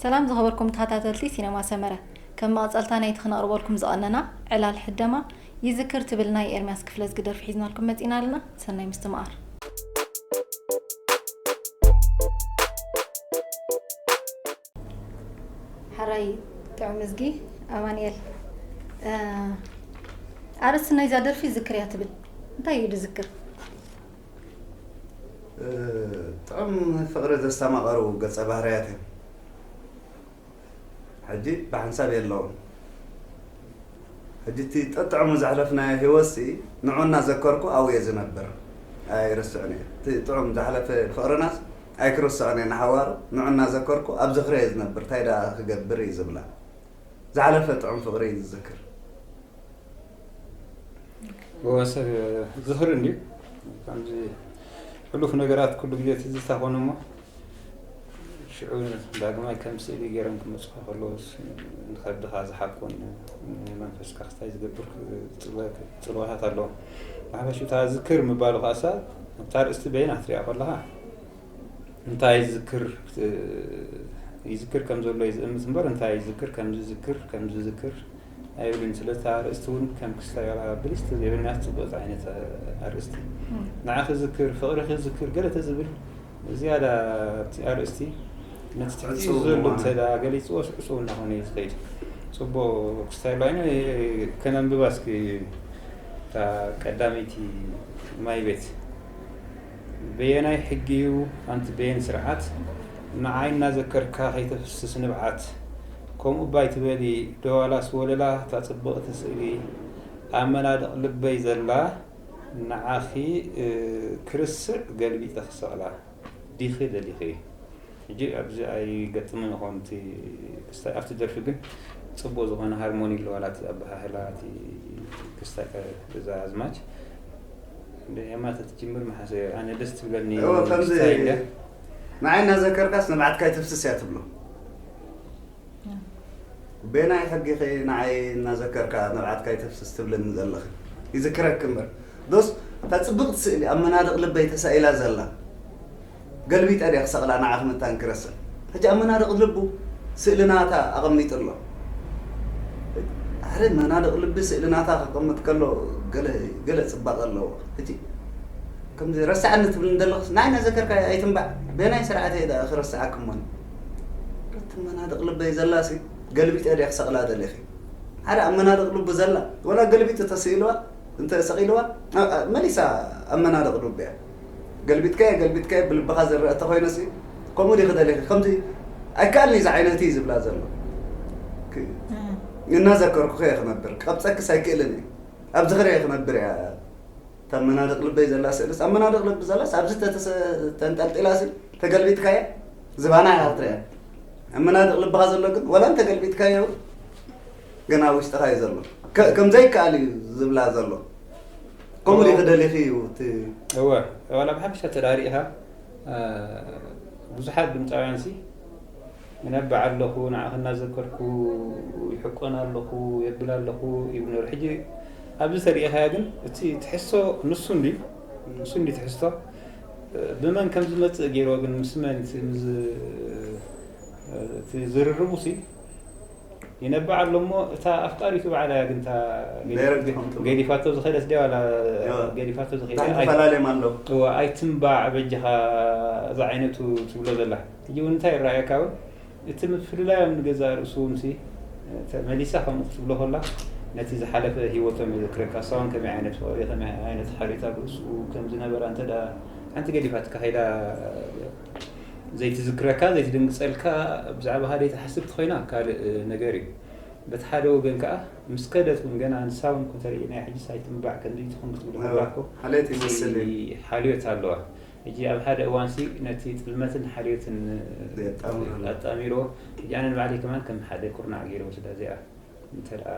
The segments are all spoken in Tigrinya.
ሰላም ዝኸበርኩም ተኸታተልቲ ሲነማ ሰመረ፣ ከም መቐጸልታ ናይቲ ክነቕርበልኩም ዝቐነና ዕላል ሕደማ ይዝክር ትብል ናይ ኤርምያስ ክፍለዝጊ ደርፊ ሒዝናልኩም መጺና ኣለና። ሰናይ ምስትምቓር። ሓራይ ጥዑም እዝጊ ኣማንኤል፣ እ፣ ኣርእስቲ ናይዛ ደርፊ ዝክር እያ ትብል። እንታይ እዩ ዝክር? እ፣ ጥዑም ፍቕሪ ዘስተማቐሩ ገጸ ባህርያት እዮም። ሕጂ ብሓንሳብ የለውን። ሕጂ እቲ ጠጥዕሙ ዘሕለፍናዮ ህይወትሲ ንዑ እናዘከርኩ ኣብኡ እየ ዝነብር። ኣይርስዕን እየ። እቲ ጥዑም ዝሓለፈ ፍቕርናስ ኣይክርስዖን እየ ንሓዋሩ። ንዑ እናዘከርኩ ኣብ ዝኽሪ እየ ዝነብር። እንታይ ደኣ ክገብር እዩ ዝብላ። ዝሓለፈ ጥዑም ፍቕሪ እዩ ዝዝክር። እወ፣ ሰብ ዝኽሪ እንድዩ። ከምዚ ሕሉፍ ነገራት ኩሉ ግዜ ትዝታ ኮኑ እሞ፣ ሽዑ ዳግማይ ከም ስእሊ ገይሮም ክመጹኻ ከለዉስ፣ ንኸብድኻ ዝሓቁን ንመንፈስካ ክስታይ ዝገብር ጽልዋ-፣ ጽልዋታት ኣለዎም። ብሓፈሽኡ እታ ዝክር ምባሉ ከኣሳ፣ ኣብታ ኣርእስቲ በይና ክትሪኣ ከለኻ፣ እንታይ ይዝክር፣ ይዝክር ከም ዘሎ እዩ ዝእምት እምበር፣ እንታይ ይዝክር፣ ከምዚ ዝክር፣ ከምዚ ዝክር ኣይብልን። ስለዚ እታ ኣርእስቲ እውን ከም ክስታይ ዋላ ብልስቲ ዘይብልናስ ጽቡቕ ዓይነት ኣርእስቲ። እም። ንዓኺ ዝክር፣ ፍቕርኺ ዝክር፣ ገለ ተዝብል ዝያዳ እቲ ኣርእስቲ ነቲ ትሕቲ ዕጹው ዝዘሉ ምዃኑ። እንተ ደኣ ገሊጽዎ ዕጹው እናኾነ እዩ ዝኸይድ። ጽቡቕ ክስታይ ኣሎ። ኣይነ ከነንብባ እስኪ እታ ቀዳመይቲ ማይ ቤት። በየናይ ሕጊ እዩ ኣንቲ በየን ስርዓት ንዓይ እናዘከርካ ከይተፍስስ ንብዓት? ከምኡ እባ ኣይትበሊ ዶ ዋላስ ወለላ እታ ጽብቕቲ ስእሊ ኣብ መናድቕ ልበይ ዘላ ንዓኺ፣ እ፣ ክርስዕ ገልቢጠ ክሰቕላ ዲኺ ደሊኺ? ሕጂ ኣብዚ ኣይገጥምን ይኸውን እቲ ክስታይ፣ ኣብቲ ደርፊ ግን ጽቡቕ ዝኾነ ሃርሞኒ ኣለዋ፣ ዋላ እቲ ኣበሃህላ፣ እቲ ክስታይ፣ እዛ ኣዝማች እንደ የማታ ትጅምር መሓሰ ኣነ ደስ ትብለኒ እወ፣ ከምዚ ክስታይ እንደ ንዓይ እናዘከርካስ ንብዓትካ ይትፍስስ እያ ትብሎ። በየናይ ሕጊ ኸ ንዓይ እናዘከርካ ንብዓትካ ይትፍስስ ትብለኒ ዘለኺ? ይዝክረኪ እምበር። ዶስ እታ ጽብቕቲ ስእሊ ኣብ መናድቕ ልበይ ተሳኢላ ዘላ ገልቢጠ ድየ ክሰቕላ ንዓኺ መታን ክረስዕ? ሕጂ ኣብ መናድቕ ልቡ ስእሊ ናታ ኣቐሚጡ ኣሎ። ሓደ መናድቕ ልቢ ስእሊ ናታ ከቐምጥ ከሎ ገለ፣ ገለ ጽባቐ ኣለዎ። ሕጂ ከምዚ ረስዓኒ ትብልኒ ዘለኽስ፣ ንዓይ እናዘከርካ ኣይትንባዕ። በየናይ ስርዓት እየ ደኣ ክረስዓኪ እሞኒ? እቲ መናድቕ ልበይ ዘላሲ ገልቢጠ ድየ ክሰቕላ ደሊኺ? ሓደ ኣብ መናድቕ ልቡ ዘላ፣ ወላ ገልቢጡ ተስኢልዋ፣ እንተ ሰቒልዋ፣ ኣ-፣ ኣ-፣ መሊሳ ኣብ መናድቕ ልቡ እያ። ገልቢጥካዮ፣ ገልቢጥካዮ ብልብኻ ዝረአ እንተኾይኑሲ፣ ከምኡ ዲኺ ደሊኺ? ከምዚ ኣይከኣልን'ዩ ዝዓይነቲ እዩ ዝብላ ዘሎ። ክ-፣ እም። እናዘከርኩኺ እየ ክነብር። ክቐብጸክስ ኣይክእልን እየ። ኣብ ዝኽሪ እየ ክነብር እያ። እታ መናድቕ ልበይ ዘላ ስእልስ፣ ኣብ መናድቕ ልቢ ዘላስ፣ ኣብዚ ተተሰ-፣ ተንጠልጢላሲ፣ ተገልቢጥካዮ፣ ዝባና ኢኻ ክትሪኣ። ኣብ መናድቕ ልብኻ ዘሎ ግን፣ ወላ እንተገልቢጥካዮ፣ ገና ኣብ ውሽጥኻ እዩ ዘሎ። ከ-፣ ከም ዘይከኣል እዩ ዝብላ ዘሎ። ከምኡ ዲኺ ደሊኺ እዩ እቲ እወ፣ ዋላ ብሓፈሻ ተዳሪእኻ፣ እ፣ ብዙሓት ድምፃውያንሲ ይነብዕ ኣለኹ፣ ንዓኺ እናዘከርኩ ይሕቆን ኣለኹ፣ የብል ኣለኹ ይብል ነይሩ። ሕጂ ኣብዚ ተሪኢኻዮ ግን እቲ ትሕዝቶ ንሱ እንድዩ፣ ንሱ እንድዩ ትሕዝቶ። ብመን ከም ዝመጽእ ገይርዎ ግን ምስ መን እቲ ምዝ-፣ እቲ ዝርርቡሲ ይነብዕ ኣሎ እሞ እታ ኣፍቃሪቱ ባዕላ እያ ግን እታ ገዲ-፣ ዳይረክት ኮንትሮል። ገዲፋቶ ዝኸደት ድያ ዋላ እዋ። ገዲፋቶ ዝኸደ እንታይ ኣይ-፣ ተፈላለዮም ኣለዉ? እዋ፣ ኣይትንባዕ በጃኻ እዛ ዓይነቱ ትብሎ ዘላ። ሕጂ እውን እንታይ ይረኣየካ እውን እቲ ምፍልላዮም ንገዛእ ርእሱ እውንሲ ተመሊሳ ከምኡ ክትብሎ ከላ ነቲ ዝሓለፈ ህይወቶም ይዘክረካ። እሳ እውን ከመይ ዓይነት ፍቕሪ፣ ከመይ ዓይነት ሓልዮት ኣብ ርእስኡ ከም ዝነበራ እንተ ደኣ ሓንቲ ገዲፋትካ ከይዳ ዘይትዝክረካ፣ ዘይትድንግጸልካ፣ ብዛዕባኻ ዘይትሓስብ ተኾይና ካልእ ነገር እዩ። በቲ ሓደ ወገን ከኣ ምስ ከደት እውን ገና ንሳ እውን እኮ ተሪእናያ ሕጂስ ኣይትንባዕ ከምዚ ትኹን ክትብሎ ከላ እኮ ሓልዮት ይመስል እዩ። ሓልዮት ኣለዋ። ሕጂ ኣብ ሓደ እዋንሲ ነቲ ጥልመትን ሓልዮትን የጣምሮ ኣሎ። ኣጣሚርዎ። ሕጂ ኣነ ንባዕለይ ከማን ከም ሓደ ኩርናዕ ገይረ ወስዳ እዚኣ እንተ ደኣ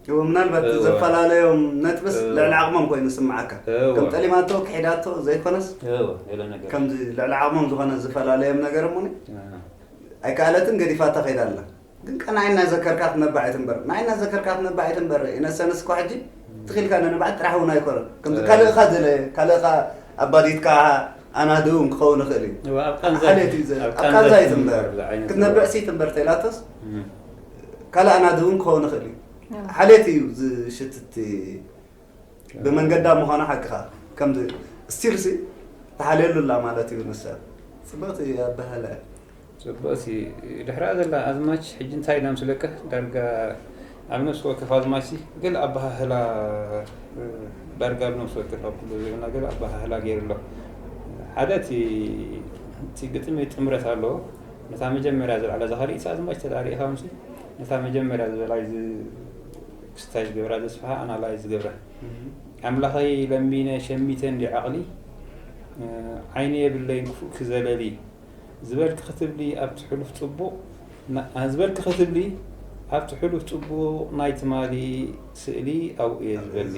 እዎ፣ ምናልባት እወ። ዘፈላለዮም ነጥብስ እወ። ልዕሊ ዓቕሞም ኮይኑ ዝስምዓካ። እወ። ከም ጠሊማቶ፣ ክሒዳቶ ዘይኮነስ፣ እወ፣ ገለ ነገር። ከምዚ ልዕሊ ዓቕሞም ዝኾነ ዝፈላለዮም ነገር እሞ ኒ-፣ እ። ኣይከኣለትን፣ ገዲፋታ ከይዳ ኣላ። ግን ቀ-፣ ንዓይ እናዘከርካ ክትነብዕ ኣይትንበር። ንዓይ እናዘከርካ ክትነብዕ ኣይትንበር። ኢነሰንስ እኮ ሕጂ ትኺልካ ንንብዓት ጥራሕ እውን ኣይኮነን። ከምዚ እወ። ካልእኻ ዝለ-፣ ካልእኻ ኣባዲትካ፣ ኣናዲ እውን ክኸውን ይኽእል እዩ። እዋ፣ ኣብ ቃንዛ ሓሌት እዩ ዘ- ኣብ ኣብ ቃንዛ ቃንዛ እዩ ትንበር ትንበር። ዝዓይነቱ። ክትነብዕ ሲ ትንበር ተላቶስ እም። ካልእ ኣናዲ እውን ክኸውን ይኽእል እዩ። እዋ። ሓሌት እዩ ዝሽትት ብመንገዳ ምዃኑ ሓቅኻ። ከምዚ ስቲል ሲ ተሓልየሉ ኣላ ማለት እዩ ንሳ። ጽብቕቲ ኣበሃህላ እያ። ጽቡቕሲ ድሕሪኣ ዘላ ኣዝማች ሕጂ እንታይ ኢልና ምስለካ ዳርጋ ኣብ ነፍሲ ወከፍ ኣዝማችሲ ገለ ኣበሃህላ እ፣ ዳርጋ ኣብ ነፍሲ ወከፍ ኣብ ኩሉ ዜጋና ገለ ኣበሃህላ ገይሩ ኣሎ። ሓደ እቲ እቲ ግጥሚ ጥምረት ኣለዎ። ነታ መጀመርያ ዝለዓላ እዛ ካልኣይቲ ኣዝማች ተዳሪእኻ ምሲ ነታ መጀመርያ ዝበላ ክስታይ ዝገብራ ዘስፍሓ ኣናላይዝ ዝገብራ ኣምላኸይ ለሚነ ሸሚተ እንዲ ዓቕሊ እ፣ ዓይኒ የብለይን ክፉእ ክዘለሊ ዝበልኪ ክትብሊ ኣብቲ ሕሉፍ ጽቡቕ ና- ዝበልኪ ክትብሊ ኣብቲ ሕሉፍ ጽቡቕ ናይ ትማሊ ስእሊ ኣብኡ እየ ዝበሊ።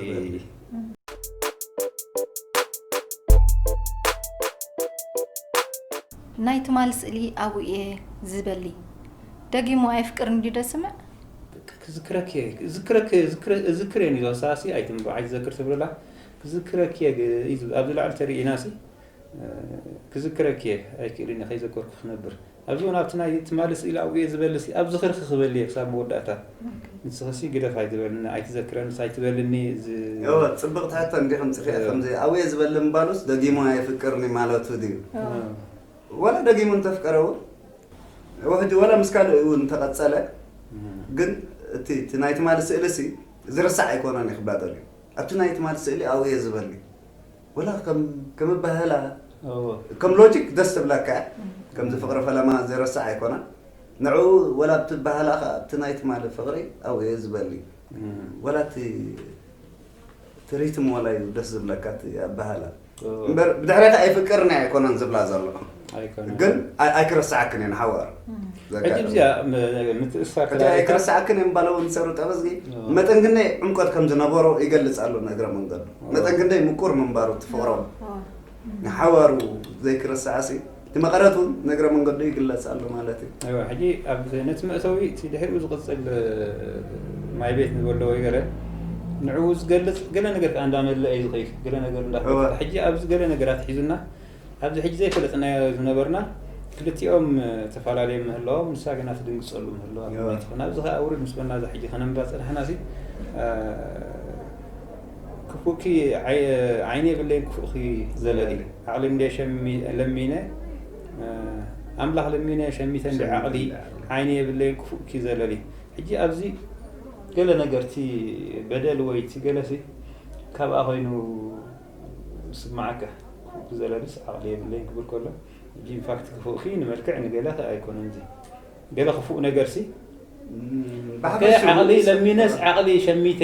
ናይ ትማሊ ስእሊ ኣብኡ እየ ዝበሊ። ደጊሙ ኣይፍቅርን ድዩ ደስምዕ? ክዝክረኪ እየ፣ ክዝክረኪ እየ፣ ዝክረ- እዝክር እየ ንዞ ሳሲ ኣይትም- ኣይትዘክር ትብለላ። ክዝክረኪ እየ ግ- እዩ ዝብል። ኣብዚ ላዕሊ ተሪኢና ሲ እ፣ ክዝክረኪ እየ ኣይክእልን እየ ከይዘከርኩ ክነብር። ኣብዚ እውን ኣብቲ ናይ ትማሊ ስእሊ ኣብኡ እየ ዝበሊ ሲ ኣብ ዝኽርኪ ክበሊ እየ ክሳብ መወዳእታ። ንስኺሲ ግደፍ ኣይትበልኒ ኣይትዘክረንስ ኣይትበልኒ ዝ- እወ፣ ጽብቕቲ ሕቶ እንዲኹም ጽፊያ እወ። ከምዚ ኣብኡ እየ ዝበሊ ምባሉስ ደጊሙ ኣይፍቅርኒ ማለቱ ድዩ? እዋ። እ፣ ወላ ደጊሙ እንተፍቀረ እውን ወሕጂ ወላ ምስ ካልእ እውን እንተቐጸለ እም። ግን እቲ እቲ ናይ ትማሊ ስእሊ ሲ ዝርሳዕ ኣይኮነን እዩ ክብላ ደልዩ። ኣብቲ ናይ ትማሊ ስእሊ ኣብኡ እየ ዝበሊ ወላ ከም ከም ኣበሃህላ እወ። ከም ሎጂክ ደስ ትብለካ እያ። ከምዚ ፍቅሪ ፈለማ ዝርሳዕ ኣይኮነን። ንዕኡ ወላ ኣብቲ ኣበሃህላ ከኣ ኣብቲ ናይ ትማሊ ፍቅሪ ኣብኡ እየ ዝበሊ እም። ወላ እቲ እቲ ሪትም ወላ እዩ ደስ ዝብለካ እቲ ኣበሃህላ እወ። እምበር ብድሕሬኻ ኣይፍቅርን ኣይኮነን ዝብላ ዘሎ ኣይኮነን። ግን ኣይ- ኣይክረስዓክን እየ ንሓዋሩ ሕጂ እዚኣ ም- ምትእስሳር ሕጂ ተላዒልካ ኣይክረስዓክን እየ ምባለ እውን ዝሰሩ ጠበዝጊ እወ። መጠን ግናይ ዕምቆት ከም ዝነበሮ ይገልጽ ኣሎ ንእግረ መንገዱ እወ። መጠን ግናይ ምቁር ምንባሩ እቲ ፍቅሮም እዋ። ንሓዋሩ ዘይክረስዓ ሲ እቲ መቐረት እውን ንእግረ መንገዱ ይግለጽ ኣሎ ማለት እዩ እወ፣ ሕጂ ኣብ ነቲ መእተዊ እቲ ድሕሪኡ ዝቕጽል እ፣ ማይ ቤት ንበሎ ወይ ገለ ንዕኡ ዝገልጽ ገለ ነገር ከኣ እንዳመለአ እዩ ዝኸይድ ገለ ነገር እንዳፈጠረ እወ። ሕጂ ኣብዚ ገለ ነገራት ሒዙና ኣብዚ ሕጂ ዘይፈለጥናዮ ዝነበርና ክልቲኦም እ፣ ተፈላለየ ምህላዎም ንሳ ግና ትድንግጸሉ ምህላዋ እወ። ትኾን ኣብዚ ከኣ ውርድ ምስ በልና እዛ ሕጂ ከነንብባ ጸናሕና ሲ እ፣ ክፉእኪ ዓይ- ዓይኒ የብለይን ክፉእኪ ዘለሊ ዓቕሊ እንደ ሸሚ- ለሚነ እ፣ ኣምላኽ ለሚነ ሸሚተ እንደ ዓቕሊ ዓይኒ የብለይን ክፉእኪ ዘለሊ ሕጂ ኣብዚ ገለ ነገር እቲ በደል ወይ እቲ ገለሲ ካብኣ ኮይኑ ስማዓካ ክፉእኪ ዘለሊስ ዓቕሊ የብለይን ክብል ከሎ ሕጂ ኢንፋክት ክፉእኪ ንመልክዕ ንገለ ኣይኮነን እዚ ገለ ክፉእ ነገርሲ ብሓፈሽኡ ዓቕሊ ለሚነስ ዓቕሊ ሸሚተ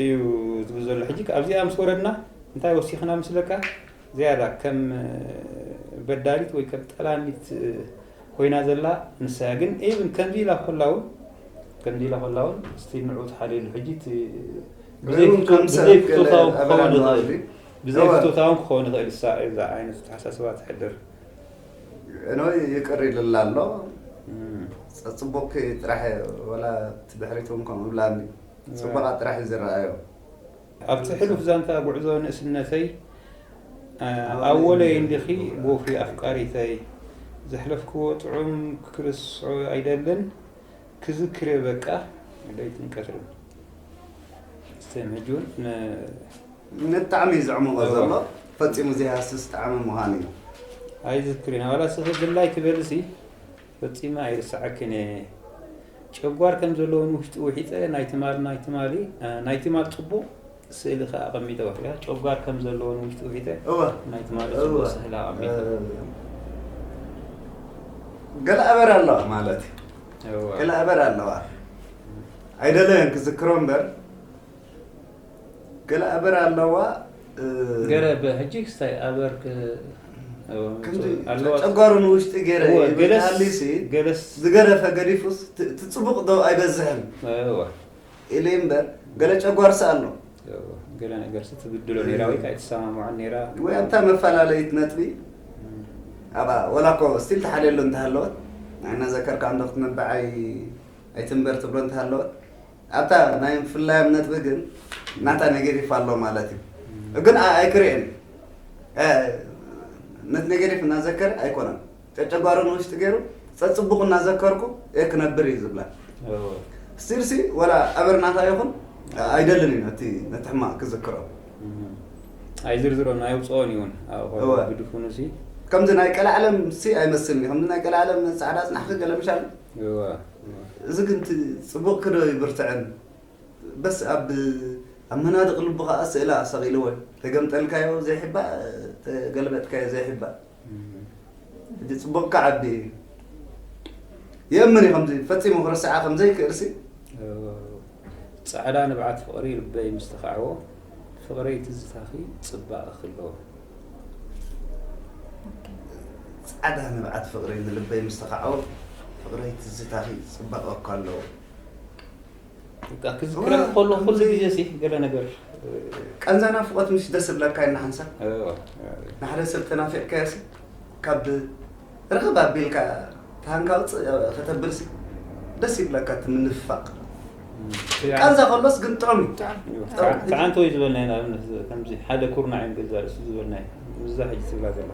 እዩ ዝብል ዘሎ ሕጂ ኣብዚኣ ምስ ወረድና እንታይ ወሲኽና ምስለካ ዝያዳ ከም በዳሊት ወይ ከም ጠላሚት ኮይና ዘላ ንሳ ግን ኢቭን ከምዚ ኢላ ኮላ እውን ከምዚ ኢላ ኮላ እውን ስቲል ንዑ ተሓልየሉ ሕጂ እቲ ብዘይ ፍትወታውን ክኸውን ይኽእል ብዘይ ፍትወታውን ክኸውን ይኽእል እሳ እዛ ዓይነት ተሓሳስባ ትሕድር እኖ ይቅር ይልላ ኣሎ ጽቡቅ ጥራሕ ወላ ትድሕሪት እውን ከምኡ ብላኒ ጽቡቃ ጥራሕ እዩ ዝረኣዮ ኣብቲ ሕሉፍ ዛንታ ጉዕዞ ንእስነተይ ኣወለይ እንዲኺ ቦፊ ኣፍቃሪተይ ዘሕለፍክዎ ጥዑም ክርስዖ ኣይደልን ክዝክር እየ በቃ ለይትን ቀትርን ስተምሕጂ እውን ንጣዕሚ እዩ ዘዕምቆ ዘሎ ፈጺሙ ዘይሃስስ ጣዕሚ ምዃኑ እዩ ኣይዝክር ኢና ዋላ ስኺ ድላይ ክበልሲ ፈጺመ ኣይርስዓክን እየ ጨጓር ከም ዘለውን ውሽጢ ውሒፀ ናይ ትማል ናይ ትማሊ ናይ ትማል ፅቡቅ ስእሊ ከዓ ኣቐሚጠ ወፍያ ጨጓር ከም ዘለውን ውሽጢ ውሒፀ እወ ናይ ትማሊ እወ ፅቡቅ ስእሊ ኣቐሚጠ ገለ ኣበር ኣለዋ ማለት እዩ እወ ገለ ኣበር ኣለዋ ኣይደለየን ክዝክሮ እምበር ገለ ኣበር ኣለዋ እ፣ ገለ ብሕጂ ክስታይ ኣበር ክ- እወ፣ ከምዚ ኣለዋ ጨጓሩ ንውሽጢ ገይረ እወ፣ ይብል ገለስ ሃልዩሲ ገለስ ዝገደፈ ገዲፉስ ት- እቲ ፅቡቅ ዶ ኣይበዝሕን እወ ኢለ እምበር ገለ ጨጓርሲ ኣሎ እወ፣ ገለ ነገርሲ ትብድሎ ነይራ ወይ ከዓ ኣይትሰማምዖን ነይራ ወይ ኣብታ መፈላለይት ነጥቢ ኣብኣ ወላ እኮ ስቲል ተሓልየሉ እንተሃለወት ናይ እናዘከርካ እንዶ ክትነብዓይ ኣይትንበር ትብሎ እንተሃለወት ኣብታ ናይ ምፍላዮም ነጥቢ ግን ናታ ኔጌቲቭ ኣሎ ማለት እዩ ግን ኣ- ኣይክርእን እ፣ ነቲ ኔጌቲቭ እናዘከረ ኣይኮነን፣ ጨጨጓሩ ንውሽጢ ገይሩ፣ ጸጽቡቕ እናዘከርኩ እየ ክነብር እዩ ዝብላ። እዎ። ስቲልሲ ወላ ኣበርናታ ይኹን ኣይደልን እዩ ነቲ ነቲ ሕማቕ ክዝክሮ። ኣይዝርዝሮን ኣየውፅኦን ይውን ኣብ እወ። ብድፉኑ ሲ ከምዚ ናይ ቀላዓለም ሲ ኣይመስልን እዩ። ከምዚ ናይ ቀላዓለም ጻዕዳ ጽናሕኪ ገለ ምሻል እወ። እዚ ግን እቲ ጽቡቕ ክዶ ይብርትዕን በስ ኣብ ኣብ መናድቕ ልቡ ከዓ ስእላ ኣሰቒልዎ። ተገምጠልካዮ ዘይሕባእ፣ ተገልበጥካዮ ዘይሕባእ። ሕጂ ጽቡቕ ክዓቢ እዩ። የእምን እዩ ከምዚ ፈጺሙ ክርስዓ ከም ዘይክእልሲ። ጻዕዳ ንብዓት ፍቕሪ ልበይ ምስ ተኻዕዎ፣ ፍቕረይ ትዝታኺ ጽባቐ ክለዎ። ጻዕዳ ንብዓት ፍቕሪ ንልበይ ምስ ተኻዕዎ፣ ፍቕረይ ትዝታኺ ጽባቐ እኳ ኣለዎ። በቃ ክዝክረክ ከሎ ኩሉ ግዜ ሲ ገለ ነገር ቀንዛ ናፍቖት ምሽ ደስ ዝብለካ ኢና ሓንሳብ እዎ። ንሓደ ሰብ ተናፊቕካዮሲ ካብ ርኽብ ኣቢልካ ተሃንካ ውፅእ ከተብልሲ ደስ ይብለካ እቲ ምንፍፋቕ። ቃንዛ ከሎስ ግን ጥዑም እዩ። ተዓንቶ እዩ ዝበልና ኢና። ኣብነት ከምዚ ሓደ ኩርናዕ እዮም ገዛ ርእሱ ዝበልና እዩ። ምዛ ሕጂ ትብላ ዘላ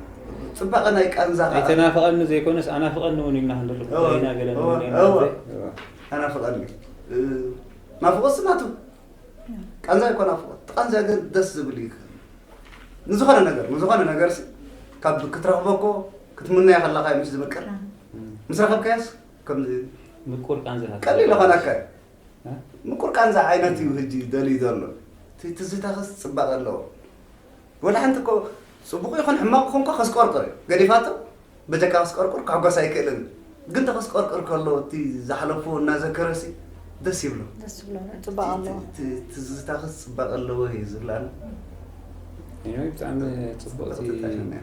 ፅባቐ ናይ ቃንዛ ከዓ ኣይተናፍቐኒ ዘይኮነስ ኣናፍቐኒ እውን ኢልና ክንደሉ እወ፣ ኢና ገለ እወ፣ ንብልና እወ። እወ። ኣናፍቐኒ ናፍቖስ ናቱ ቃንዛ ይኮን ኣፍቆ ቃንዛ ግን ደስ ዝብል እዩ። ንዝኾነ ነገር ንዝኾነ ነገር ሲ ካብ ክትረኽቦ እኮ ክትምነዮ ከለኻ እዩ ምስ ዝምቅር። ምስ ረኸብካዮስ ከምዚ ምቁር ቃንዛ ቀሊል ይኾነካ እዩ። እ? ምቁር ቃንዛ ዓይነት እዩ ሕጂ ደልዩ ዘሎ። እቲ ትዝታኸስ ፅባቐ ኣለዎ። ወላ ሓንቲ እኮ ፅቡቕ ይኹን ሕማቕ ይኹን እኮ ከስቆርቆር እዩ። ገዲፋቶ በጀካ ከስቆርቁር ክሕጎስ ኣይክእልን። ግን ተኸስቆርቁር ከሎ እቲ ዝሓለፉ እናዘከረሲ ደስ ይብሎ። ደስ ዝብሎ ጽባቐ ኣለዎ። ትዝታኸስ ፅባቐ ኣለዎ እዩ ዝብላኒ። Anyway፣ ብጣዕሚ ፅቡቕቲ ተጣሽና።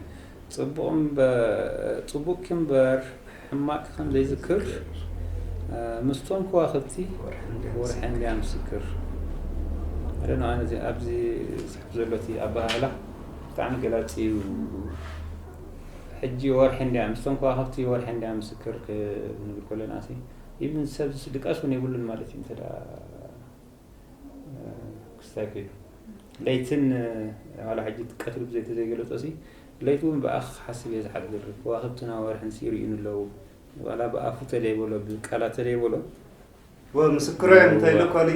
ፅቡቕ እምበ- ፅቡቅ እምበር ሕማቅ ከም ዘይዝክር ምስቶም ከዋክብቲ ወርሒ እንድያ ምስክር። ኣደና ኣነ ኣብዚ ኣብዚ ስሕብ ዘሎ እቲ ኣበሃህላ ብጣዕሚ ገላፂ እዩ። ሕጂ ወርሒ እንድያ ምስቶም ከዋክብቲ ወርሒ እንድያ ምስክር ክንብል ከለና ሲ ኢብን ሰብ ድቃስ እውን የብሉን ማለት እዩ። እንተ ደኣ ክስታይ ኮይኑ ለይትን ዋላ ሕጂ ቀትሪ ብዘይ ተዘይገለጾ ሲ ለይት እውን ብኣኽ ሓስብ እየ ዝሓድር። ከዋክብትና ወርሕን ሲ ይርእዩኒ ኣለዉ። ዋላ ብኣፉ ተለይበሎ ብቃላት ተለይበሎ ወ ምስክሮ እዮም እንተኢሉ ኮኒ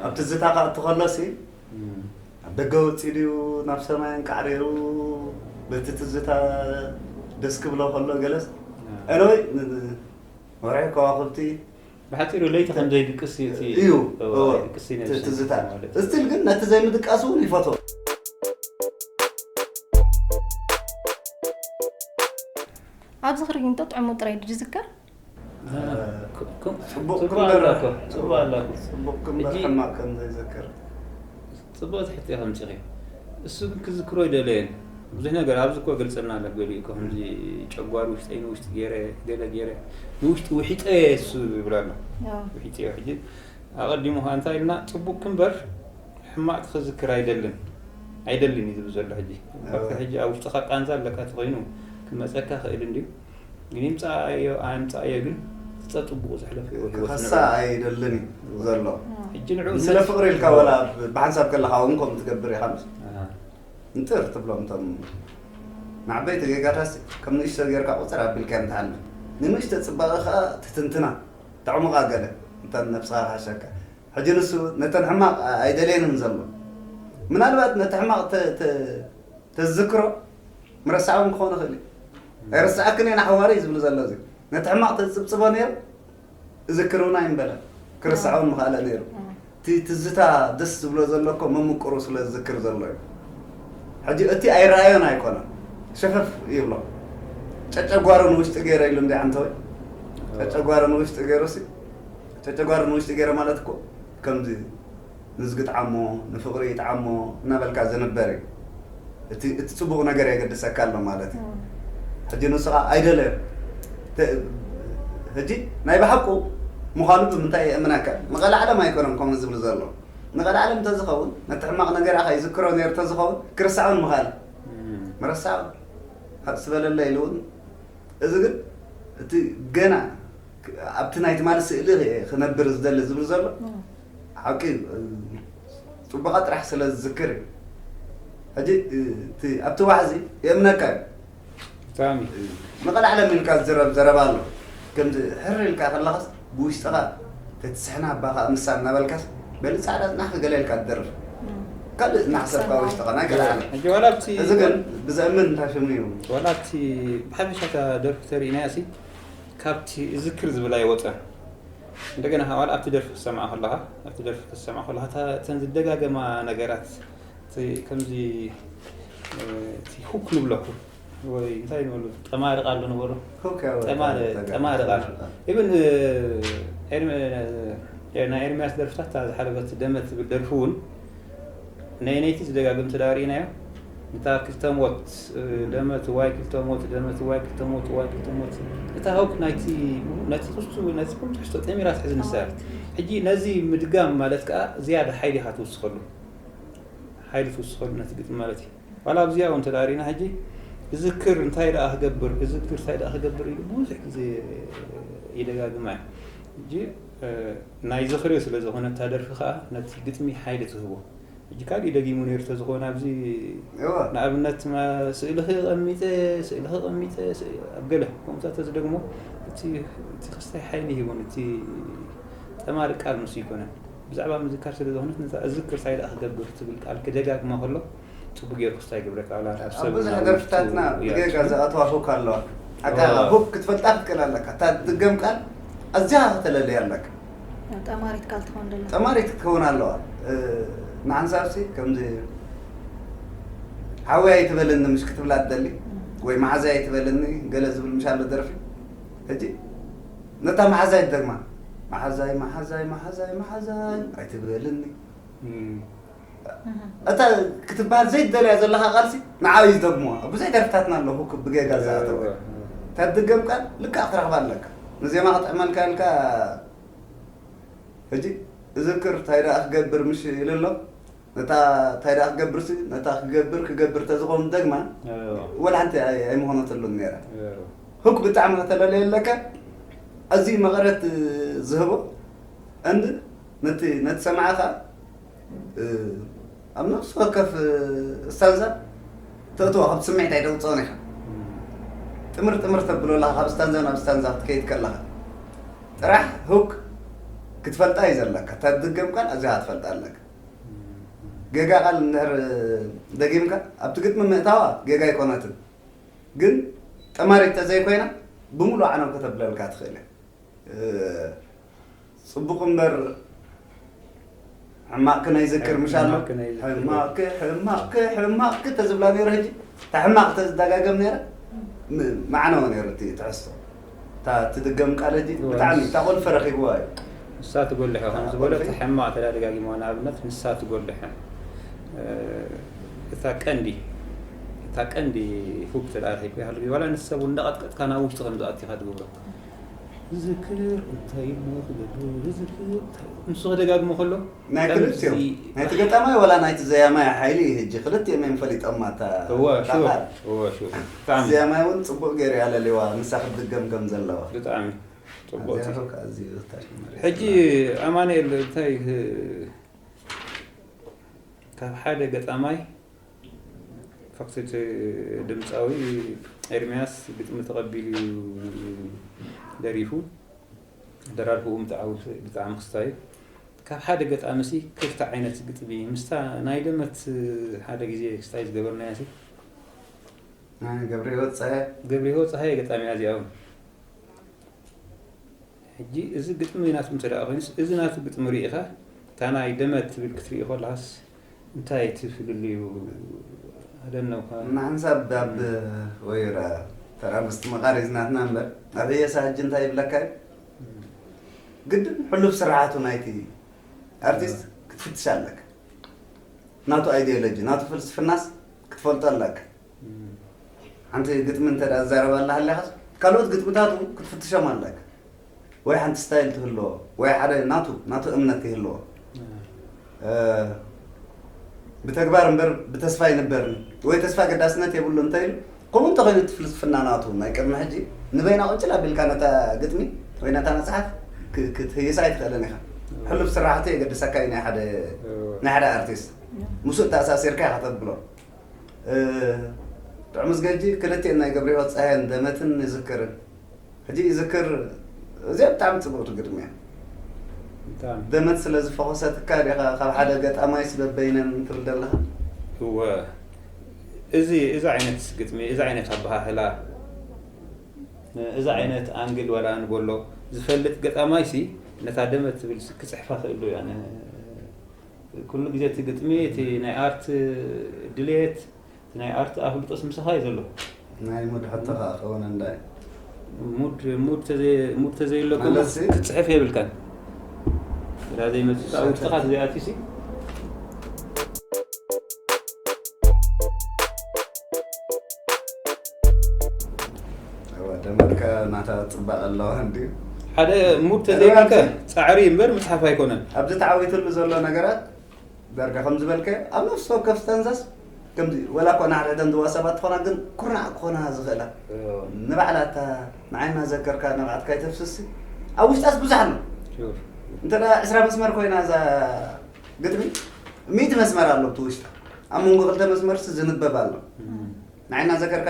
ኣብ ትዝታ ክኣቱ ከሎ ሲ ኣብ ደገ ወፂ ድዩ ናብ ሰማይ እንቃዕሪሩ በቲ ትዝታ ደስ ክብሎ ከሎ ገለስ ኤነወይ ወርሒ ከዋክብቲ ብሓፂሩ ለይቲ ከም ዘይድቅስ እዩ እቲ እዩ እዎ፣ እዎ። ኣይድቅስ እዩ ነብሲ ትዝታ ማለት እስቲል ግን ነቲ ዘይምድቃሱ እውን ይፈትዎ። ኣብ ዝኽሪ ጊንጦ ጥዕሙ ጥራይ ድዩ ዝዝከር? እ፣ ክ- ክ- ጽቡቕ ጽቡቕ ክምበር- ኣላ እኮ፣ ጽቡቕ ኣላ እኮ። ጽቡቕ ክምበር ሕጂ- ሕማቕ ከም ዘይዘክር ጽቡቕ ትሕቲ ከምጽኺ። እሱ ግን ክዝክሮ ይደለየን ብዙሕ ነገር ኣብዚ እኮ ገልጸልና ኣሎ። ገሊኡ እኮ ከምዚ ጨጓር ውሽጠይ ንውሽጢ ገይረ ገለ ገይረ ንውሽጢ ውሒጠ እሱ ይብል ኣሎ። ኣዎ። ውሒጠ ሕጂ ኣቐዲሙ ከዓ እንታይ ኢልና ጽቡቕ ክምበር ሕማቕ ክዝክር ኣይደልን ኣይደልን እዩ ዝብል ዘሎ። ሕጂ ሕጂ ኣብ ውሽጥኻ ቃንዛ ኣለካ ተኮይኑ ክመፀካ ክእል እንድዩ። ግን ይምፃኣዮ ኣምፃኣዮ ግን ዝፀፅቡቁ ዘሕለፈ ህይወት ክኸሳ ነበር። ኣይደልን እዩ ዘሎ። ሕጂ ንዑ ስለ ፍቕሪ ኢልካ ወላ ብሓንሳብ ከለኻ እውን ከምኡ ትገብር ኢኻ ምስ ኣሃ። እንጥር ትብሎም እቶም ንዓበይቲ ጌጋታት ከም ንእሽቶ ጌርካ ቁፅር ኣቢልካ እዮም ትሓልፍ። ንንእሽቶ ፅባቐ ከዓ ትትንትና ተዕሙቓ ገለ እንተ ነብስኻ ክሓሸካ። ሕጂ ንሱ ነተን ሕማቕ ኣይደልየንን ዘሎ። ምናልባት ነቲ ሕማቕ ተ- ተ- ተዝክሮ ምረሳዕውን ክኾን ይኽእል እዩ። ኣይረሳዕክን እየ ንሓዋሪ እዩ ዝብል ዘሎ እዚ ነቲ ሕማቕ ተፅብፅቦ ነይሩ እዝክር እውን ኣይምበለ ክርሳዕ እውን ምኽኣለ ነይሩ። እቲ ትዝታ ደስ ዝብሎ ዘሎ እኮ መምቅሩ ስለ ዝዝክር ዘሎ እዩ። ሕጂ እቲ ኣይረኣዮን ኣይኮነን ሸፈፍ ይብሎ። ጨጨጓሩ ንውሽጢ ገይረ ኢሉ እንዲ ዓንተወይ ጨጨጓሩ ንውሽጢ ገይሩ ሲ ጨጨጓሩ ንውሽጢ ገይረ ማለት እኮ ከምዚ ንዝጊ ጣዓሞ ንፍቕሪ ይጥዓሞ እናበልካ ዝንበር እዩ። እቲ እቲ ጽቡቕ ነገር የገድሰካ ኣሎ ማለት እዩ። ሕጂ ንሱ ኸዓ ኣይደለዮን። ተ- ሕጂ ናይ ብሓቁ ምዃኑ ብምንታይ የእምነካ? ንቐልዓለም ኣይኮነን ከምኡ ዝብል ዘሎ። ንቐልዓለም እንተዝኸውን ነቲ ሕማቕ ነገር ኢኻ ይዝክሮ ነይሩ እንተዝኸውን ክርስዓውን ምኻል እም። ምረሳዕ ሃፅ ዝበለለ ኢሉ እውን እዚ ግን እቲ ገና ኣብቲ ናይ ትማሊ ስእሊ ክነብር ዝደሊ ዝብል ዘሎ ሓቂ እዩ። ፅቡቓ ጥራሕ ስለ ዝዝክር እዩ። ሕጂ እቲ ኣብቲ ዋዕዚ የእምነካ እዩ። ሳሚ። ንቐላዕለም ኢልካ ዝዝረብ ዘረባ ኣሎ። ከምዚ ሕር ኢልካ ከለኻስ ብውሽጥኻ ተትስሕና ኣባኻ ምሳ እናበልካስ በሊ ጻዕዳ ጽናሕ ክገለ ኢልካ ትደርፍ። ካልእ እናሕሰብካ ውሽጥኻ ናይ ቀላዕለም። ሕጂ ዋላ ኣብቲ እዚ ግን ብዘእምን እንታይ ሽሙ እዩ? ዋላ ኣብቲ ብሓፈሻ እታ ደርፊ ተርእናያ ሲ ካብቲ እዝክር ዝብል ኣይወፀን። እንደገና ዋላ ኣብቲ ደርፊ ክሰምዓ ከለኻ ኣብቲ ደርፊ ክሰምዓ ከለኻ እታ- እተን ዝደጋገማ ነገራት እቲ ከምዚ እ፣ እቲ ሁክ ንብለኩ ወይ እንታይ ንበሉ ጠማርቕ ኣሎ ንበሉ ኮካ ወይ ጠማር- ተጋ- ጠማርቕ ኣሎ ተጋ- ኢብን ናይ ኤርሚያስ ደርፍታት እታ ዝሓለፈት ደመ ትብል ደርፊ እውን ናይ ነይቲ ዝደጋግም ተዳሪእናዮ እታ ክልተ ሞት እ፣ ደመት ዋይ ክልተ ሞት ደመት ዋይ ክልተ ሞት ዋይ ክልተ ሞት እታ ሁክ ናይቲ ነቲ ትሕዝቶ ነቲ ኩሉ ትሕዝቶ ጠሚራ ትሕዝ ንሳ ሕጂ ነዚ ምድጋም ማለት ከዓ ዝያዳ ሓይሊ ኢኻ ትውስኸሉ ሓይሊ ትውስኸሉ ነቲ ግጥሚ ማለት እዩ ዋላ ኣብዚኣ እውን ተዳሪና ሕጂ እዝክር እንታይ ደኣ ክገብር እዝክር እንታይ ደኣ ክገብር ኢሉ ብዙሕ ግዜ ይደጋግማ እዩ ሕጂ ናይ ዝኽሪ ስለ ዝኾነ እታ ደርፊ ከዓ ነቲ ግጥሚ ሓይሊ ትህቦ ሕጂ ካልእ ደጊሙ ነይሩ ተዝኾነ ኣብዚ ንኣብነት ስእልኺ ቀሚጠ ስእልኺ ቀሚጠ ኣብ ገለ ከምኡታት እዚ ደግሞ እቲ ክስታይ ሓይሊ ሂቦን እቲ ጠማሪ ቃል ምስ ይኮነን ብዛዕባ ምዝካር ስለ ዝኾነት ነዛ እዝክር እንታይ ደኣ ክገብር ትብል ቃል ክደጋግማ ከሎ ጽቡቅ ገይሩ ክስታይ ግብረ ቃላት ኣብ ብዙሕ ደርፍታትና ብጌጋ ዝኣትዋ ሆክ ኣለዋ ኣካ ሆክ ክትፈልጣ ክትክእል ኣለካ እታ ትድገም ቃል ኣዝያ ከተለለያ ኣለካ ጠማሪት ቃል ትኸውን ደላ ጠማሪት ክትከውን ኣለዋ ንሓንሳብሲ ከምዚ ሓወይ ኣይትበለኒ ምሽ ክትብላ ትደሊ ወይ መሓዛይ ኣይትበለኒ ገለ ዝብል ምሽ ኣሎ ደርፊ ሕጂ ነታ መሓዛይ ትደግማ መሓዛይ መሓዛይ መሓዛይ መሓዛይ ኣይትበለኒ እታ ክትበሃል ዘይትደልያ ዘለካ ቃልሲ ንዓብዩ ዝደግምዋ ኣብ ብዙሕ ደርፍታትና ኣለኹ ብጌጋ ዝኣተወ እታ ትድገም ቃል ልክዕ ክትረኽባ ኣለካ ንዜማ ክጥዕመልካ ኢልካ ሕጂ እዝክር እንታይ ደኣ ክገብር ምሽ ኢሉ ኣሎ ነታ እንታይ ደኣ ክገብርሲ ነታ ክገብር ክገብር ተዝኾን ደግማ ወላ ሓንቲ ኣይምኾነትሉን ነይራ ሁክ ብጣዕሚ ከተለለየ ኣለካ ኣዝዩ መቐረት ዝህቦ እንድ ነቲ ነቲ ሰማዕኻ ኣብ ነፍሲ ወከፍ ስታንዛ ተእትዋ ካብ ስምዒት ኣይተውፅኦን ኢኻ ጥምር ጥምር ተብሎ ኣለኻ ካብ ስታንዛ ናብ ስታንዛ ክትከይድ ከለኻ ጥራሕ ሁክ ክትፈልጣ እዩ ዘለካ እታ ትድገም ቃል ኣብዚኻ ክትፈልጣ ኣለካ ጌጋ ቃል እንድሕር ደጊምካ ኣብቲ ግጥሚ ምእታዋ ጌጋ ኣይኮነትን ግን ጠማሪት ተዘይኮይና ብምሉእ ዓነው ከተብለልካ ትኽእል እያ ፅቡቕ እምበር ሕማቕኪ ናይ ዝክር ምሽ ኣሎ ሕማቕኪ ሕማቕኪ ሕማቕኪ ተዝብላ ነይሩ ሕጂ እታ ሕማቕ ተዝደጋገም ነይረ መዓነወ ነይሩ እቲ ትሕዝቶ እታ ትድገም ቃል ሕጂ ብጣዕሚ እታ ቁልፊ ረኺብዋ እዩ ንሳ ትጎልሐ ከም ዝበሎ እቲ ሕማቕ ተዳደጋጊማ ንኣብነት ንሳ ትጎልሐ እታ ቀንዲ እታ ቀንዲ ሁክ ተዳርሒኩ ይሃሉ ዋላ ንሰብ እንዳቐጥቀጥካ ናብ ውሽጢ ከም ዝኣቲኻ ትገብሮ ዝክር እንታይ እሞ ክገብር ዝክር እንታይ ንሱ ክደጋግሞ ከሎ ናይ ከምዚ- ክልቲኦም ናይቲ ገጣማይ ዋላ ናይቲ ዘያማይ ሓይሊ እዩ ሕጂ ክልቲኦም እዮም ፈሊጦማ እታ እወ እታ ሹር ቃል። እወ ሹር ብጣዕሚ ዘያማይ እውን ፅቡቅ ገይሩ ያለሊዋ ንሳ ክትድገም ከም ዘለዋ ብጣዕሚ ፅቡቅ ኣዚያ ከኣ ኣዝዩ ታሽመሪ ሕጂ ኣማኑኤል እንታይ ህ- ካብ ሓደ ገጣማይ ፋክት እቲ ድምፃዊ ኤርሚያስ ግጥሚ ተቐቢሉ እዩ ደሪፉ ደራርፍኡ ብጣዕሚ ብጣዕሚ ክስታይ ካብ ሓደ ገጣሚ ሲ ክልተ ዓይነት ግጥሚ ምስታ ናይ ደመት ሓደ ግዜ ክስታይ ዝገበርናያ ሲ ገብረ ህይወት ፀሃየ ገብረ ህይወት ፀሃየ ገጣሚ እዚኣ እውን ሕጂ እዚ ግጥሚ ናቱ እንተ ደኣ ኮይኑስ እዚ ናቱ ግጥሚ ርኢኻ እታ ናይ ደመት ትብል ክትርኢ ከለኻስ እንታይ እቲ ፍልልዩ ኣደነውካ ንሓንሳብ ኣብ ወይራ ተራ ምስቲ መቓሪዝ ናትና እምበር ኣብ ህየሳ ሕጂ እንታይ ይብለካ እዩ ግድን ሕሉፍ ስራሓቱ ናይቲ ኣርቲስት ክትፍትሽ ኣለካ ናቱ ኣይዲዮሎጂ ናቱ ፍልስፍናስ ክትፈልጦ ኣለካ ሓንቲ ግጥሚ እንተ ዝዛረብ ኣላ ሃሊኻስ ካልኦት ግጥምታቱ ክትፍትሾም ኣለካ ወይ ሓንቲ ስታይል ትህልዎ ወይ ሓደ ናቱ ናቱ እምነት ይህልዎ ብተግባር እምበር ብተስፋ ይንበር ወይ ተስፋ ገዳስነት የብሉ እንተ ኢሉ ከምኡ እንተኮይኑ እቲ ፍልስፍና ናቱ ናይ ቅድሚ ሕጂ ንበይና ቁንጭል ኣቢልካ ነታ ግጥሚ ወይ ነታ መፅሓፍ ክትህይሳ ኣይትኽእልን ኢኻ ሕሉፍ ስራሕቱ የገድሰካ እዩ ናይ ሓደ ኣርቲስት ምስኡ ተኣሳሲርካ ኢኻ ተብሎ ጥዑምስ ገጂ ክልቲኤን ናይ ገብረህይወት ጸሃየን ደመትን ይዝክርን። ሕጂ ይዝክር፣ እዚኣ ብጣዕሚ ጽብቕቲ ግጥሚ እያ። ደመት ስለ ዝፈኾሰትካ ዲኻ ካብ ሓደ ገጣማይስ በበይነን ትብል ዘለኻ? እወ፣ እዚ እዚ ዓይነት ግጥሚ፣ እዚ ዓይነት ኣበሃህላ፣ እዚ ዓይነት ኣንግል ዋላ ንበሎ ዝፈልጥ ገጣማይሲ ነታ ደመት ትብል ክጽሕፋ ክእሉ እያ። ኩሉ ግዜ እቲ ግጥሚ፣ እቲ ናይ ኣርት ድሌት፣ እቲ ናይ ኣርት ኣፍልጦስ ምሳኻ እዩ ዘሎ። ናይ ሙድ ሕቶ ከዓ ከውን እንዳ ሙድ ሙድ ተዘይ ሙድ ተዘይለኩም ማለትሲ? ክትጽሕፍ የብልካን። ግዳ ዘይመጽእ ኣብ ውሽጥኻ ተዘይኣትዩ ሲ እዋ ደመትካ ናታ ጽባቐ ኣለዋ እንዲ ሓደ ሙድ ተዘይብልካ ጻዕሪ እምበር ምጽሓፍ ኣይኮነን። ኣብዚ ተዓዊትሉ ዘሎ ነገራት ዳርጋ ከም ዝበልከ ኣብ ነፍሲ ወከፍ ስተንዛስ ከምዚ ወላ እኳ ንሓድሕደን ዝዋሰባ ትኾና ግን ኩርናዕ ክኾና ዝኽእላ ንባዕላ እታ ንዓይና ዘከርካ ንብዓትካ ይተፍስሲ ኣብ ውሽጣስ ብዙሕ ኣሎ። እንተ ዕስራ መስመር ኮይና እዛ ግጥሚ ሚእቲ መስመር ኣሎ እቲ ውሽጣ ኣብ መንጎ ክልተ መስመርሲ ዝንበብ ኣሎ። ንዓይና ዘከርካ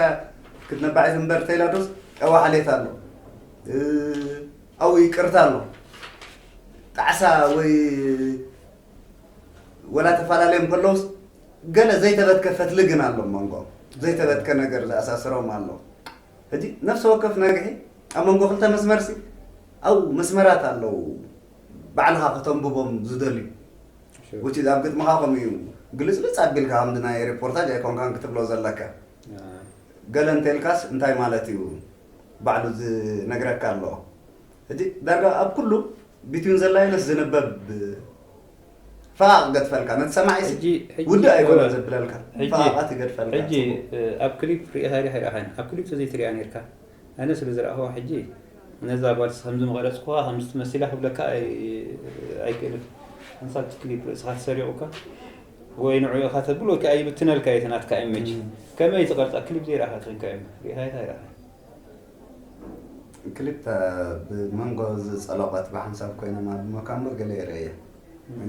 ክትነባዒት እምበር ተይላዶስ ጠዋሓሌት ኣሎ ኣብኡ ይቅርታ ኣሎ ጣዕሳ ወይ ወላ ተፈላለዮም ከለውስ ገለ ዘይተበትከ ፈትሊ ግን ኣሎ መንጎ ዘይተበትከ ነገር ዝኣሳስሮም ኣሎ። ሕጂ ነፍሲ ወከፍ ነግሒ ኣብ መንጎ ክልተ መስመርሲ ኣብ መስመራት ኣለዉ ባዕልኻ ከተንብቦም ዝደልዩ ውጭ ኣብ ግጥምኻ ከምኡ እዩ ግልፅልፅ ኣቢልካ ከምዚ ናይ ሪፖርታጅ ኣይኮንካን ክትብሎ ዘለካ ገለ እንተልካስ እንታይ ማለት እዩ ባዕሉ ዝነግረካ ኣሎ። ሕጂ ዳርጋ ኣብ ኩሉ ቢትዊን ዘላይነስ ዝንበብ ፈቓቕ ገድፈልካ ነቲ ሰማዒ ውድእ ኣይኮነ ዘብለልካ ፈቓቓት ይገድፈልካ። ሕጂ ኣብ ክሊፕ ርኢኻ ዲኻ ኣይረኣኻን? ኣብ ክሊፕ ተዘይትሪኣ ነርካ ኣነ ስለ ዝረኣኽዋ ሕጂ ነዛ ጓልስ ከምዚ ምቐረፅኩዋ ከምዚ ትመሲላ ክብለካ ኣይክእልን። ሓንሳብ እቲ ክሊፕ ርእስኻ ተሰሪቑካ ወይ ንዑ ኢኻ ተብል ወይ ከዓ ይብትነልካ እዩ እቲ ናትካ ኢሜጅ። ከመይ ትቐርፃ ክሊፕ ዘይረኣኻ ተኾንካ እዩ ርኢኻ ኢኻ ኣይረኣኻን? ክሊፕ ብመንጎ ዝፀለቐት ብሓንሳብ ኮይኖም ኣብ መካምቦ ገለ ይረአ እየ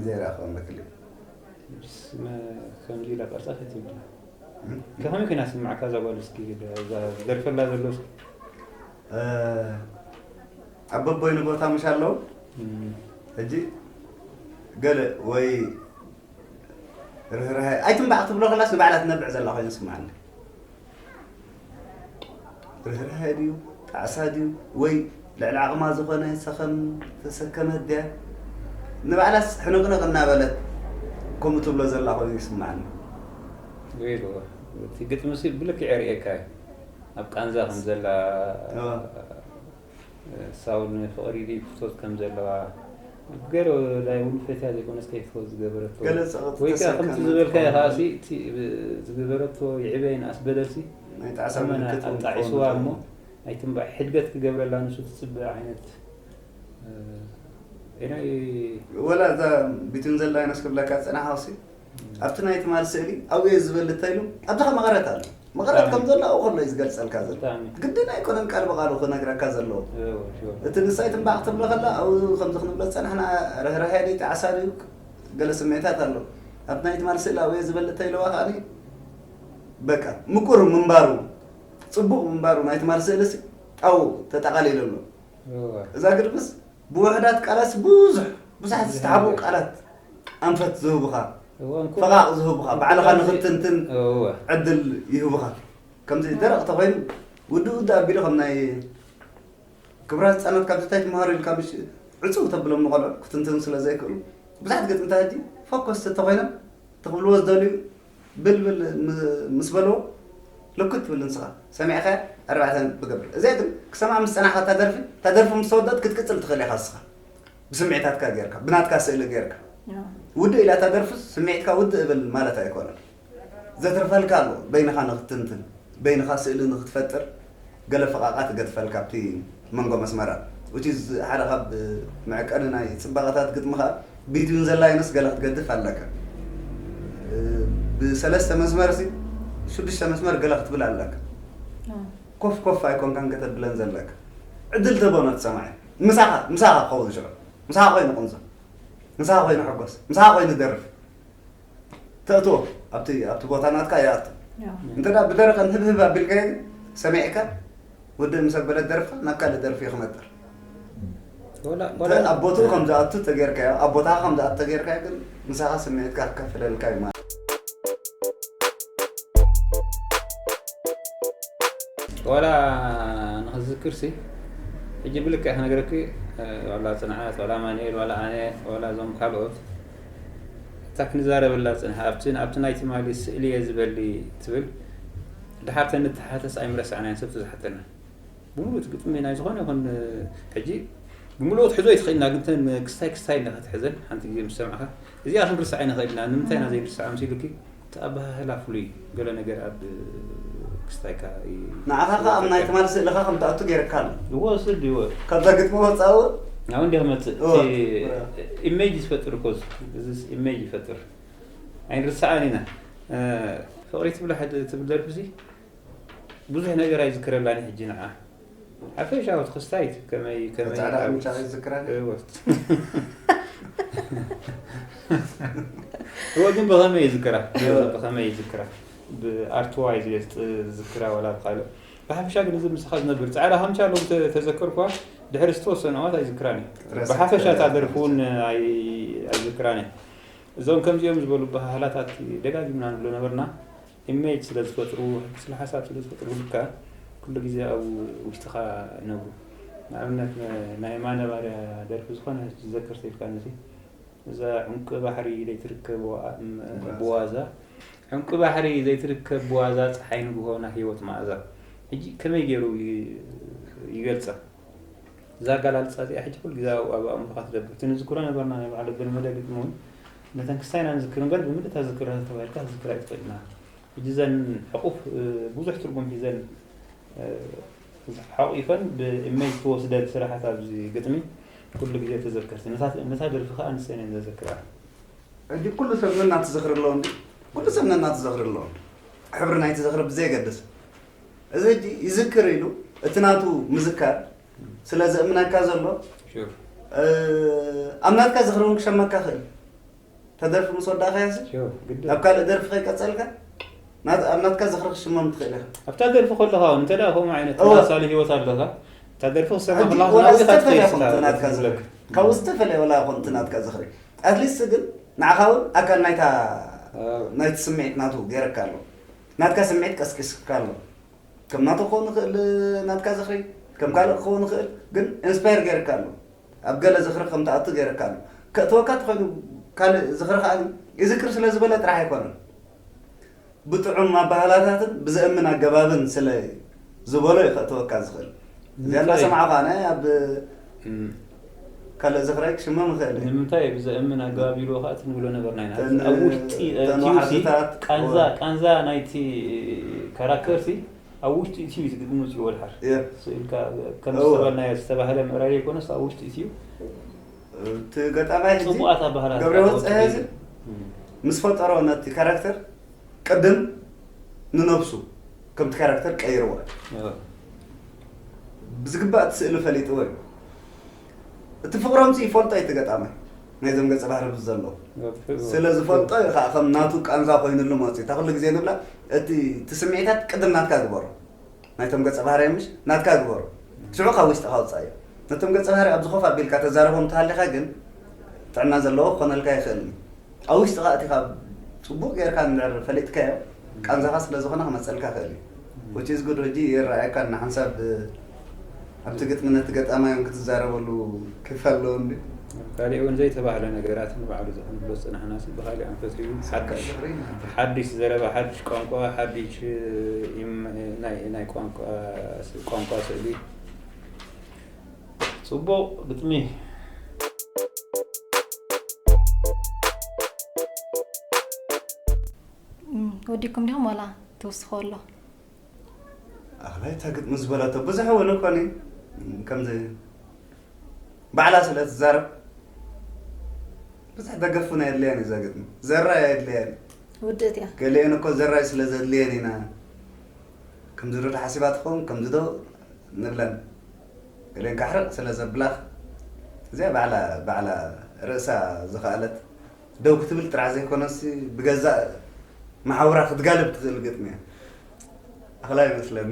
ዘይረኣኽዎም ክሊፕ። ከምዚ ኢላ ቀርፃ ከትብል ከመይ ኮይና ስምዓካ እዛ ጓል እስኪ እዛ ዝደርፈላ ዘሎ እስኪ ኣብ በቦይኑ ቦታ ምሽ ኣለዉ ሕጂ ገለ ወይ ርህራሀ ኣይትንባዕ ክትብሎ ከላስ ንባዕላ ትነብዕ ዘላ ኮይኑ ስምዓኒ ርህራሀ ድዩ ጣዕሳ ድዩ ወይ ልዕሊ ዓቕማ ዝኾነ ሰኸም ተሰከመት ድያ ንባዕላስ ሕንቕንቕ እናበለት ከምኡ ትብሎ ዘላ ኮይኑ ይስምዓኒ ወይ እቲ ግጥሚ ሲ ብልክዕ የርእየካ እዩ ኣብ ቃንዛ ከም ዘላ ሳውን ፍቕሪ ድዩ ፍቶት ከም ዘለዋ ገለ ናይ ውሉድ ፈትያ ዘይኮነስ ከይፍትወት ዝገበረቶ ገለ ጸቕጢ ወይ ከዓ ተሰከመ ከምቲ ዝበልካዮ ትኸውን። ከዓ ሲ እቲ ዝገበረቶ ይዕበይን ኣስበደልሲ ናይ ጣዕሳ ኣመና ምልክት እውን ክኸውን ኣጣዒስዋ ይኽእል። እሞ ኣይትንባዕ ሕድገት ክገብረላ ንሱ ትጽበ ዓይነት እ፣ ኤናይ ወላ እዛ ቢቱን ዘላ ይነስ ክብለካ ጸናሓውሲ ኣብቲ ናይ ትማል ስእሊ ኣብየ ዝበል እንተኢሉ ኣብዚኻ መቐረት ኣሎ መቐረት ከም ዘሎ ኣብኡ ከሎ እዩ ዝገልጸልካ ዘሎ ብጣዕሚ ግድን ኣይኮነን ቃል ብቓሉ ክነግረካ ዘለዎ እወ፣ ሽወር። እቲ ንሳይ ትንባዕ ክትብሎ ከላ ኣብኡ ከምዚ ክንብሎ ዝጸናሕና ርህራሄ ድዩ ጣዕሳ ድዩ ገለ ስምዒታት ኣሎ ኣብቲ ናይ ትማል ስእሊ ኣብየ ዝበል እንተኢልዋ ከዓኒ በቃ ምቁር ምንባሩ ጽቡቕ ምንባሩ ናይ ትማል ስእሊ ሲ ኣብኡ ተጠቓሊሉ ኣሎ እወ። እዛ ግድምስ ብውሕዳት ቃላት ብዙሕ ብዙሓት ዝተሓብኡ ቃላት ኣንፈት ዝህቡኻ እወ፣ እንኩ- ፈቓቕ ዝህቡኻ ባዕልኻ ንኽትንትን እወ። ዕድል ይህቡኻ ከምዚ ደረቕ ተኾይኑ ውድእ ውድእ ኣቢሉ ከም ናይ ክብራ ህፃናት ካብ ዝታይ ትምሃሩ ኢልካ ምሽ ዕፁው ተብሎም ንቆልዑ ክትንትኑ ስለ ዘይክእሉ ብዙሓት ገጥምታት ሕጂ ፎከስ ተኾይኖም ትኽብልዎ ዝደልዩ ብልብል ምስ በልዎ ልክት ትብል ንስኻ ሰሚዕኻያ ኣርባዕተ ብገብር እዚኣ ግን ክሰምዓ ምስ ፀናሕካ እታ ደርፊ እታ ደርፊ ምስ ተወደት ክትቅፅል ትኽእል ኢኻ ንስኻ ብስምዒታትካ ጌርካ ብናትካ ስእሊ ጌርካ ውድእ ኢላ እታ ደርፍስ ስምዒትካ ውድእ እብል ማለት ኣይኮነን ዘትርፈልካ ኣሎ በይንኻ ንክትንትን በይንኻ ስእሊ ንክትፈጥር ገለ ፈቓቓት ገድፈልካ ኣብቲ መንጎ መስመራት which is ሓደ ካብ መዐቀኒ ናይ ፅባቐታት ግጥሚ ከዓ ቢትዊን ዘላይንስ ገለ ክትገድፍ ኣለካ ብሰለስተ መስመር ሲ ሽዱሽተ መስመር ገለ ክትብል ኣለካ ኮፍ ኮፍ ኣይኮንካን ከተብለን ዘለካ ዕድል ተቦ ነቲ ሰማዒ ምሳኻ ምሳኻ ክኸውን ሽዑ ምሳኻ ኮይኑ ቁንዞ ምሳኻ ኮይኑ ሕጎስ ምሳኻ ኮይኑ ደርፍ ተእትዎ ኣብቲ ኣብቲ ቦታ ናትካ ይኣቱ እንተ ደኣ ብደረቐን ህብህብ ኣቢልካዮ ግን ሰሚዕካ ውድእ ምስ ኣበለት ደርፍኻ ናብ ካልእ ደርፊ እዩ ክመጥር። ኣብ ቦትኡ ከም ዝኣቱ ተገይርካዮ፣ ኣብ ቦታኻ ከም ዝኣቱ ተገይርካዮ ግን ምሳኻ ስምዒትካ ክከፍለልካ እዩ ማለት። ዋላ ንኽዝክር ሲ ሕጂ ብልክዕ ክነግረኪ ዋላ ፅንዓት ዋላ ማንኤል ዋላ ኣነ ዋላ እዞም ካልኦት እታ ክንዛረበላ ፅንሕ ኣብቲ ኣብቲ ናይ ትማሊ ስእሊ እየ ዝበሊ ትብል ድሓር ተንተሓተስ ኣይምረሳዕናዮን ሰብ ተዝሓተና ብምሉእ እቲ ግጥሚ ናይ ዝኾነ ይኹን ሕጂ ብምሉእ ክትሕዞ ይትኽእልና ግን ተን ክስታይ ክስታይ ኢልና ክትሕዘን ሓንቲ ግዜ ምስ ሰማዕካ እዚኣ ክንርስዓ ይንኽእል ኢና ንምንታይ ኢና ዘይንርስዓ ምስ ኢሉኪ እቲ ኣበሃህላ ፍሉይ ገለ ነገር ኣብ ክስታይካ ንዓኻ ከኣ ኣብ ናይ ትማሊ ስእልኻ ከም ትኣቱ ገይርካ ኣሎ ይወስድ ይወ ካብዛ ግጥሚ ወፃእ እውን ናብ እንዲ ክመፅእ ኢሜጅ ዝፈጥር ኮዝ ኢሜጅ ይፈጥር ኣይንርስዓን ኢና ፍቕሪ ትብል ደርፊ ሲ ብዙሕ ነገር ኣይዝክረላን ሕጂ ንዓ ሓፈሻዊ ክስታይት ከመይ ከመይ ፃዕዳ ዕምጫ ይዝክረኒ እወት እወ ግን ብኸመይ ይዝክራ ብኸመይ ይዝክራ ብኣርትዋይ ዝገልፅ ዝክራ ወላ ብካልእ ብሓፈሻ ግን እዚ ምሳኻ ዝነብር ፃዕዳ ከምቻ ሎም ተዘከርኳ ድሕሪ ዝተወሰነ እዋት ኣይዝክራን እዩ ብሓፈሻ እታ ደርፊ እውን ኣይዝክራን እየ እዞም ከምዚኦም ዝበሉ ባህላታት ደጋጊምና ንብሎ ነበርና ኢሜጅ ስለ ዝፈጥሩ ስለ ሓሳብ ስለ ዝፈጥሩ ልካ ኩሉ ግዜ ኣብ ውሽጥኻ ይነብሩ ንኣብነት ናይ ማነ ባርያ ደርፊ ዝኾነ ዝዘክር ተይልካ ነሲ እዛ ዕንቂ ባሕሪ ዘይትርከብ ብዋዛ ዕንቂ ባሕሪ ዘይትርከብ ብዋዛ ፀሓይ ንግሆ ናይ ህይወት መኣዛ ሕጂ ከመይ ገይሩ ይገልፃ እዛ ኣጋላልፃ እዚኣ ሕጂ ኩሉ ግዜ ኣብ ኣእምሮኻ ትደብር እቲ ንዝክሮ ነበርና ናይ በዓል ኣበል መደብ ግጥሚ እውን ነተን ክስታይና ንዝክር እምበር ብምልእታ ዝክረን ተባሂልካ ክትዝክር ኣይትኽእልና ሕጂ እዘን ሕቑፍ ብዙሕ ትርጉም ሒዘን ሓቑፈን ብእመይ ዝተወስደን ስራሓት ኣብዚ ግጥሚ ኩሉ ግዜ ተዘከርቲ ነታ ደርፊ ከዓ ንሰን እየን ዘዘክራ ሕጂ ኩሉ ሰብ ነናቱ ዝኽሪ ኣለዎ እንዲ ኩሉ ሰብ ነናቱ ዝኽሪ ኣለዎ ሕብሪ ናይቲ ዝኽሪ ብዘየገድስ እዚ ሕጂ ይዝክር ኢሉ እቲ ናቱ ምዝካር ስለ ዘእምነካ ዘሎ ኣብ ናትካ ዝኽሪ እውን ክሸመካ ክእል ተደርፊ ምስ ወዳእካያሲ ናብ ካልእ ደርፊ ከይቀፀልካ ኣብ ናትካ ዝኽሪ ክሽመም ትኽእል ኢኻ ኣብታ ደርፊ ከለኻ እውን እንተ ደኣ ከምኡ ዓይነት ተመሳሳሊ ህይወት ኣለካ እታ ደርፊ ክሰማ ከለኻ ናብኡ ኢኻ ትኸይድ ስኻ ናትካ ዝኽሪ ካብኡ ዝተፈለየ ወላ ይኹን እቲ ናትካ ዝኽሪ ኣትሊስት ግን ንዓኻ እውን ኣካል ናይታ ናይቲ ስምዒት ናቱ ገይረካ ኣሎ ናትካ ስምዒት ቀስቂስካ ኣሎ ከም ናቱ ክኸውን ይኽእል ናትካ ዝኽሪ ከም ካልእ ክኸውን ይኽእል ግን ኢንስፓየር ገይርካ ኣሎ ኣብ ገለ ዝኽሪ ከም ትኣቱ ገይርካ ኣሎ ከእትወካ ተኾይኑ ካልእ ዝኽሪ ከዓ ይዝክር ስለ ዝበለ ጥራሕ ኣይኮነን ብጥዑም ኣባህላታትን ብዘእምን ኣገባብን ስለ ዝበሎ እዩ ከእትወካ ዝኽእል እዚኣ እናሰማዕኹ ኣነ ኣብ ካልእ ዝኽረይ ክሽመም ይኽእል እየ ንምንታይ ብዘእምን ኣገባብ ኢልዎ ከዓ እቲ ንብሎ ነበርና ኢና ኣብ ውሽጢ ቲዩሲ ቃንዛ ቃንዛ ናይቲ ካራክተርሲ ኣብ ውሽጢ እትዩ እቲ ግጥሚ ውፅኡ ወድሓር ስእልካ ከም ዝተበልናዮ ዝተባህለ ምእራይ ዘይኮነስ ኣብ ውሽጢ እትዩ እቲ ገጣማይ ሕጂ ጽቡቓት ኣባህላት ገብረህይወት ጸሃየ እዚ ምስ ፈጠሮ ነቲ ካራክተር ቅድም ንነብሱ ከምቲ ካራክተር ቀይርዋ ብዝግባእ እቲ ስእሊ ፈሊጥዎ እዩ እቲ ፍቕሮም ሲ ይፈልጦ እዩ ገጣማይ ናይዞም ገጸ ባህሪ ብዘለዉ ስለ ዝፈልጦ እዩ ከዓ ከም ናቱ ቃንዛ ኮይኑሉ መፅኡ እታ ኩሉ ግዜ ንብላ እቲ እቲ ስምዒታት ቅድም ናትካ ግበሮ ናይቶም ገጸ ባህርያት ምሽ ናትካ ግበሮ ሽዑ ካብ ውሽጥኻ ውፃእ እዩ ነቶም ገጸ ባህሪ ኣብ ዝኾፍ ኣቢልካ ተዛረቦም ተሃሊኻ ግን ጥዕና ዘለዎ ክኾነልካ ይኽእል እዩ ኣብ ውሽጥኻ ኣቲኻ ፅቡቅ ጌርካ እንድሕር ፈሊጥካዮ ቃንዛኻ ስለ ዝኾነ ክመፀልካ ይኽእል እዩ which is good ሕጂ ይረኣየካ እና ሓንሳብ ኣብቲ ግጥሚ ነቲ ገጣማዮም ክትዛረበሉ ክፈለዉ እንዲ ካሊእ እውን ዘይተባህለ ነገራት ንባዕሉ ዘንብሎ ዝፅናሕና ሲ ብካሊእ ኣንፈት እዩ ሓድሽ ሓድሽ ዘረባ ሓድሽ ቋንቋ ሓድሽ ናይ ቋንቋ ስእሊ ፅቡቕ ግጥሚ ወዲኩም ዲኹም ዋላ ትውስኾ ኣሎ ኣኽላይ እታ ግጥሚ ዝበለቶ ብዙሕ እውን እኮኒ ከምዚ ባዕላ ስለ ትዛረብ ብዙሕ ደገፉን ኣየድልያን እዩ እዛ ግጥሚ ዘራይ ኣየድልያን ውድእት እያ ገሊአን እኮ ዘራይ ስለ ዘድልየን ኢና ከምዚ ዶ ተሓሲባ ትኸውን ከምዚ ዶ ንብለን ገሊአን ካሕርቕ ስለ ዘብላኽ እዚኣ ባዕላ ባዕላ ርእሳ ዝኸኣለት ደው ክትብል ጥራሕ ዘይኮነሲ ብገዛእ መሓውራ ክትጋልብ ትኽእል ግጥሚ እያ ኣኽላ ይመስለኒ።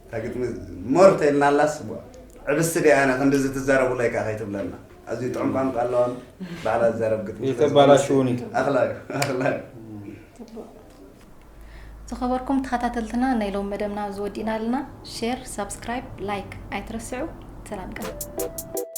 እታ ግጥሚ ሞር ተይልናላስ፣ ዕብስቲ ዲኣ ኣነ ክንድዚ ትዛረቡለይ ከኣ ከይትብለና። ኣዝዩ ጥዑም ቋንቋ ኣለዋን ባዕላ ትዛረብ ግጥሚ። የተባላሽውን እዩ። ኣኽላ እዩ፣ ኣኽላ እዩ። ዝኸበርኩም ተኸታተልትና፣ ናይ ሎም መደብና ኣብዚ ወዲእና ኣለና። ሼር፣ ሳብስክራይብ፣ ላይክ ኣይትረስዑ። ሰላም ቀን።